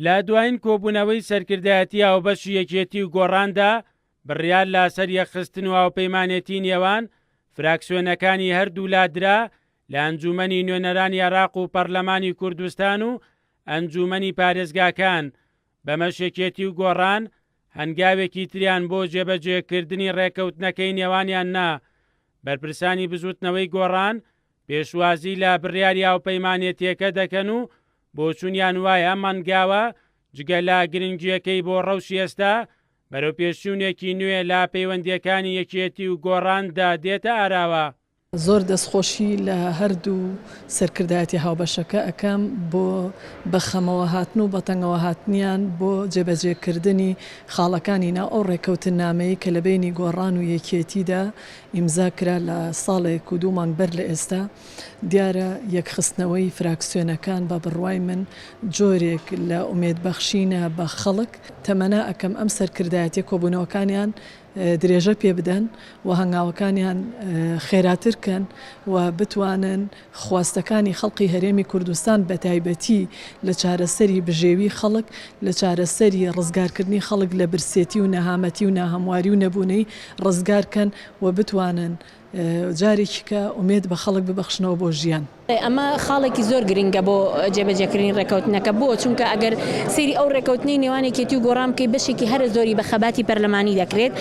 لە دوایین کۆبوونەوەی سەرکردایەتی هاوبەشی یەکێتی و گۆڕاندا بڕیار لاسەر یەکخستن و هاوپەیمانێتی نێوان فراکسیۆنەکانی هەردوولا درا لە ئەنجوومەنی نوێنەرانی عێراق و پەرلەمانی کوردستان و ئەنجوومەنی پارێزگاکان، بەمەش یەکێتی و گۆڕان هەنگاوێکی تریان بۆ جێبەجێکردنی ڕێککەوتنەکەی نێوانیان نا، بەرپرسانی بزووتنەوەی گۆڕان پێشوازی لە بڕیاری هاوپەیمانێتییەکە دەکەن و بۆچوونیان وایە ئەم هەنگاوە جگە لە گرنگییەکەی بۆ ڕەوشی ئێستا، بەرەوپێشچوونێکی نوێ لە پەیوەندییەکانی یەکێتی و گۆڕاندا دێتە ئاراوە. زۆر دەستخۆشی لە هەردوو سەرکردایەتی هاوبەشەکە ئەکەم بۆ بە خەمەوە هاتن و بەتەنگەوە هاتنیان بۆ جێبەجێکردنی خاڵەکانی ناو ئەو ڕێککەوتننامەی کە لە بەینی گۆڕان و یەکێتیدا ئیمزا کرا لە ساڵێک و دوو مانگ بەر لە ئێستا. دیارە یەکخستنەوەی فراکسیۆنەکان بە بڕوای من جۆرێک لە ئومێدبەخشینە بە خەڵک. تەمەنا ئەکەم ئەم سەرکردایەتیە کۆبوونەوەکانیان درێژە پێ بدەن و هەنگاوەکانیان خێراتر کەن و بتوانن خواستەکانی خەڵقی هەرێمی کوردستان بەتایبەتی لە چارەسەری بژێوی خەڵک، لە چارەسەری ڕزگارکردنی خەڵک لە برسێتی و نەهامەتی و ناهەمواری و نەبوونەی ڕزگار کەن و بتوانن جارێکیکە ئومێد بە خەڵک ببەخشنەوە بۆ ژیان. ئەمە خاڵێکی زۆر گرنگە بۆ جێبەجێکردنی ڕێککەوتنەکە، بۆ؟ چونکە ئەگەر سەیری ئەو ڕێککەوتنەی نێوان یەکێتی و گۆڕان بکەی بەشێکی هەرە زۆری بە خەباتی پەرلەمانی دەکرێت،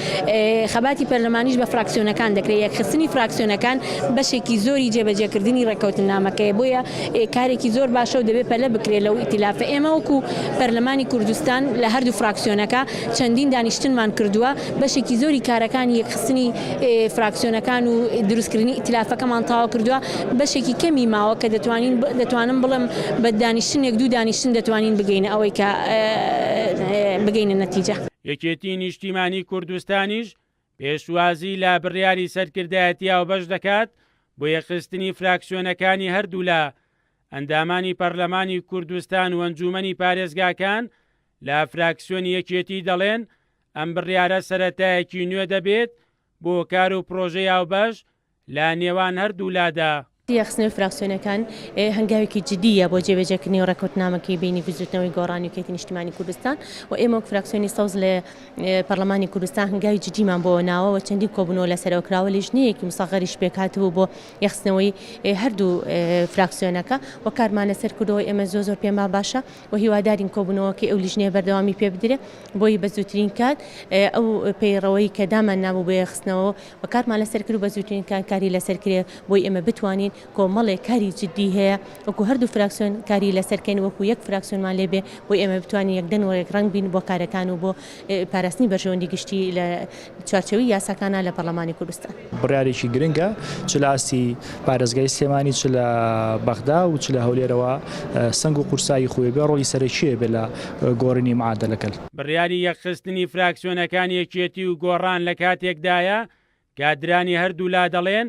خەباتی پەرلەمانیش بە فراکسیۆنەکان دەکرێت، یەکخستنی فراکسیۆنەکان بەشێکی زۆری جێبەجێکردنی ڕێککەوتننامەکەیە، بۆیە کارێکی زۆر باشە و دەبێت پەلە بکرێت لەو ئیتیلافە، ئێمە وەکو پەرلەمانی کوردستان لە هەردوو فراکسیۆنەکە چەندین دانیشتنمان کردووە، بەشێکی زۆری کارەکانی یەکخستنی فراکسیۆنەکان و دروستکردنی ئیتلافەکەمان تەواو کردووە، بەشێکی کەمی ماوە کە دەتوانین دەتوانم بڵێم بە دانیشتنێک دوو دانیشتن دەتوانین بگەینە ئەوەی کە بگەینە نەتیجە. یەکێتی نیشتیمانی کوردستانیش پێشوازی لە بڕیاری سەرکردایەتی هاوبەش دەکات بۆ یەکخستنی فراکسیۆنەکانی هەردوولا، ئەندامانی پەرلەمانی کوردستان و ئەنجوومەنی پارێزگاکان لە فراکسیۆنی یەکێتی دەڵێن ئەم بڕیارە سەرەتایەکی نوێ دەبێت بۆ کار و پرۆژەی هاوبەش لە نێوان هەردوولادا. یەکخستنەوەی فراکسیۆنەکان هەنگاوێکی جدییە بۆ جێبەجێکردنی ڕێککەوتنامەکەی بەینی بزووتنەوەی گۆڕان و یەکێتی نیشتیمانی کوردستان و ئێمە وەک فراکسیۆنی سەوز لە پەرلەمانی کوردستان هەنگاوی جدیمان بۆ ناوە و چەندین کۆبوونەوە لەسەرەوە کراوە لیژنەیەکی مسەغەریش پێکهاتبوو بۆ یەکخستنەوەی هەردوو فراکسیۆنەکە و کارمان لەسەر کردەوە ئێمە زۆر زۆر پێمان باشە و هیوادارین کۆبوونەوەکەی ئەو لیژنەیە بەردەوامی پێ بدرێ بۆی بە زووترین کات ئەو پەیڕەوەی کە دامان نابوو بۆ یەکخستنەوە و کارمان لەسەر کرد و بە زووترین کات کاری لەسەر کرێ بۆی ئێمە بتوانین کۆمەڵێک کاری جدی هەیە وەکو هەردوو فراکسیۆن کاری لەسەر کەین وەکو یەک فراکسیۆنمان لێ بێ بۆی ئێمە بتوانین یەک دەنگ و یەک ڕەنگ بین بۆ کارەکان و بۆ پاراستنی بەرژەوەندی گشتی لە چوارچێوەی یاساکانا لە پەرلەمانی کوردستان. بڕیارێکی گرنگە چ لە ئاستی پارێزگای سلێمانی چ لە بەغدا و چ لە هەولێرەوە سەنگ و قورسایی خۆی بێ ڕۆڵی سەرەکیی بێ لە گۆڕینی معادەلەکەل. بڕیاری یەکخستنی فراکسیۆنەکانی یەکێتی و گۆڕان لە کاتێکدایە، کادرانی هەردوولا دەڵێن،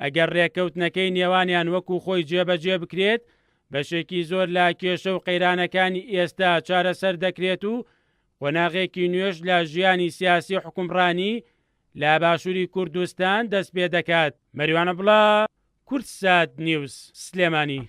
ئەگەر رێککەوتنەکەی نێوانیان وەکو خۆی جێبەجێ بکرێت، بەشێکی زۆر لە کێشە و قەیرانەکانی ئێستا چارەسەر دەکرێت و قۆناغێکی نوێش لە ژیانی سیاسی حوکمڕانی لە باشووری کوردستان دەستپێدەکات. مەریوان عەبدوڵا، کوردسات نیوز، سلێمانی.